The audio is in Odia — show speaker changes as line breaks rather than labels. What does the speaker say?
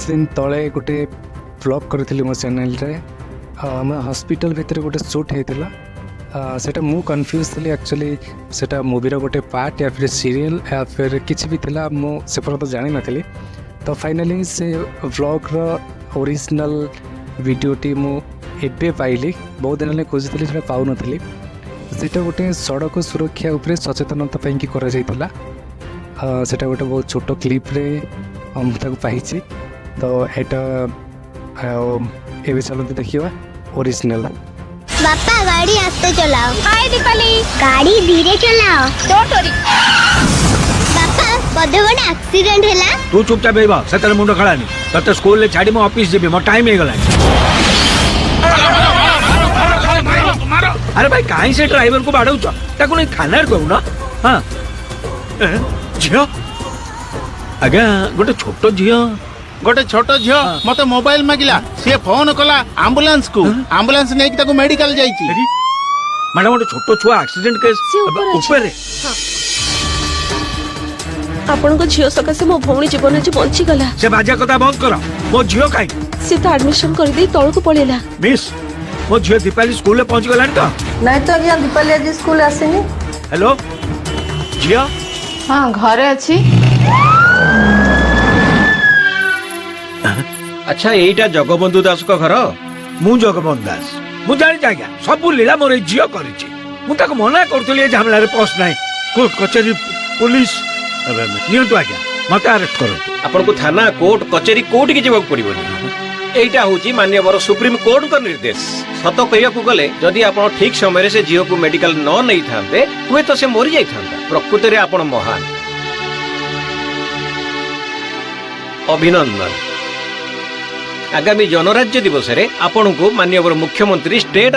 କିଛି ଦିନ ତଳେ ଗୋଟେ ବ୍ଲଗ୍ କରିଥିଲି ମୋ ଚ୍ୟାନେଲରେ। ଆମ ହସ୍ପିଟାଲ ଭିତରେ ଗୋଟେ ସୁଟ୍ ହେଇଥିଲା। ସେଇଟା ମୁଁ କନଫ୍ୟୁଜ୍ ଥିଲି ଆକ୍ଚୁଆଲି, ସେଇଟା ମୁଭିର ଗୋଟେ ପାର୍ଟ ୟା ଫିର୍ ସିରିଏଲ୍ ୟା ଫିର୍ କିଛି ବି ଥିଲା, ମୁଁ ସେ ପର୍ଯ୍ୟନ୍ତ ଜାଣିନଥିଲି। ତ ଫାଇନାଲି ସେ ବ୍ଲଗ୍ର ଓରିଜିନାଲ୍ ଭିଡ଼ିଓଟି ମୁଁ ଏବେ ପାଇଲି। ବହୁତ ଦିନ ହେଲା ଖୋଜୁଥିଲି, ସେଇଟା ପାଉନଥିଲି। ସେଇଟା ଗୋଟେ ସଡ଼କ ସୁରକ୍ଷା ଉପରେ ସଚେତନତା ପାଇଁକି କରାଯାଇଥିଲା। ସେଇଟା ଗୋଟେ ବହୁତ ଛୋଟ କ୍ଲିପ୍ରେ ମୁଁ ତାକୁ ପାଇଛି। ତ ଏଇଟା ଆଉ ଏବେ ଚାଲନ୍ତୁ ଦେଖିବା ଓରିଜିନାଲ୍।
ବାପା, ଗାଡ଼ି ଆସ୍ତେ ଚଲାଅ।
ହାଏ ଦୀପାଲି।
ଗାଡ଼ି ଧୀରେ ଚଲାଅ।
Don't worry.
ବାପା, ବୋଧେ ଗୋଟେ ଆକ୍ସିଡେଣ୍ଟ ହେଲା।
ତୁ ଚୁପଚାପ ହେଇବ, ସେଥିରେ ମୁଣ୍ଡ ଖେଳାନି। ତତେ ସ୍କୁଲରେ ଛାଡି ମୁଁ ଅଫିସ ଯିବି, ମୋ ଟାଇମ ହେଇଗଲାଣି। ଆରେ ଭାଇ, କାହିଁ ସେ ଡ୍ରାଇଭରକୁ ବାଡଉଛ? ତାକୁ ନେଇ ଥାନାରେ ଦଉନ। ହଁ ଏ, ଝିଅ ଆଜ୍ଞା, ଗୋଟେ ଛୋଟ ଝିଅ।
ଗୋଟେ ଛୋଟ ଝିଅ ମତେ ମୋବାଇଲ ମାଗିଲା। ସିଏ ଫୋନ କଲା ଆମ୍ବୁଲାନ୍ସ କୁ, ଆମ୍ବୁଲାନ୍ସ ନେଇକି ତାକୁ ମେଡିକାଲ ଯାଇଛି।
ମ୍ୟାଡାମ, ଗୋଟେ ଛୋଟ ଛୁଆ ଆକ୍ସିଡେଣ୍ଟ କେସ୍।
ସେ ଉପରେ ଅଛି।
ଉପରେ।
ଆପଣଙ୍କ ଝିଅ ସକାଶେ ମୋ ଭଉଣୀ ଜୀବନ ଆଜି ବଞ୍ଚିଗଲା।
ସେ ବାଜେ କଥା ବନ୍ଦ କର। ମୋ ଝିଅ କାହିଁ?
ସେ ତ ଆଡମିସନ କରିଦେଇ ତଳକୁ ପଳେଇଲା।
ମିସ୍, ମୋ ଝିଅ ଦୀପାଲି ସ୍କୁଲରେ ପହଞ୍ଚି ଗଲାଣି ତ?
ନାଇଁ ତ ଆଜ୍ଞା, ଦୀପାଲି ଆଜି ସ୍କୁଲ ଆସିନି।
ହ୍ୟାଲୋ, ଝିଅ?
ହଁ, ଘରେ ଅଛି।
ଆଚ୍ଛା, ଏଇଟା ଜଗବନ୍ଧୁ ଦାସଙ୍କ ଘର?
ମୁଁ ଜଗବନ୍ଧୁ ଦାସ। ମୁଁ ଜାଣିଛି ଆଜ୍ଞା, ସବୁ ଲୀଳା ମୋର ଏଇ ଝିଅ କରିଛି। ମୁଁ ତାକୁ ମନା କରୁଥିଲି ଏ ଝାମେଲାରେ ପଶ ନାହିଁ, କୋର୍ଟ କଚେରୀ ପୋଲିସ। ନିଅନ୍ତୁ ଆଜ୍ଞା, ମତେ ଆରେଷ୍ଟ କରନ୍ତୁ।
ଆପଣଙ୍କୁ ଥାନା, କୋର୍ଟ କଚେରୀ କୋଉଠିକି ଯିବାକୁ ପଡିବନି। ଏଇଟା ହଉଛି ମାନ୍ୟବର ସୁପ୍ରିମ କୋର୍ଟଙ୍କ ନିର୍ଦ୍ଦେଶ। ସତ କହିବାକୁ ଗଲେ, ଯଦି ଆପଣ ଠିକ ସମୟରେ ସେ ଝିଅକୁ ମେଡିକାଲ ନ ନେଇଥାନ୍ତେ, ହୁଏତ ସେ ମରି ଯାଇଥାନ୍ତା। ପ୍ରକୃତରେ ଆପଣ ମହାନ, ଅଭିନନ୍ଦନ। ଆଗାମୀ ଜନରାଜ୍ୟ ଦିବସରେ ଆପଣଙ୍କୁ ମାନ୍ୟବର ମୁଖ୍ୟମନ୍ତ୍ରୀ ଷ୍ଟେଟ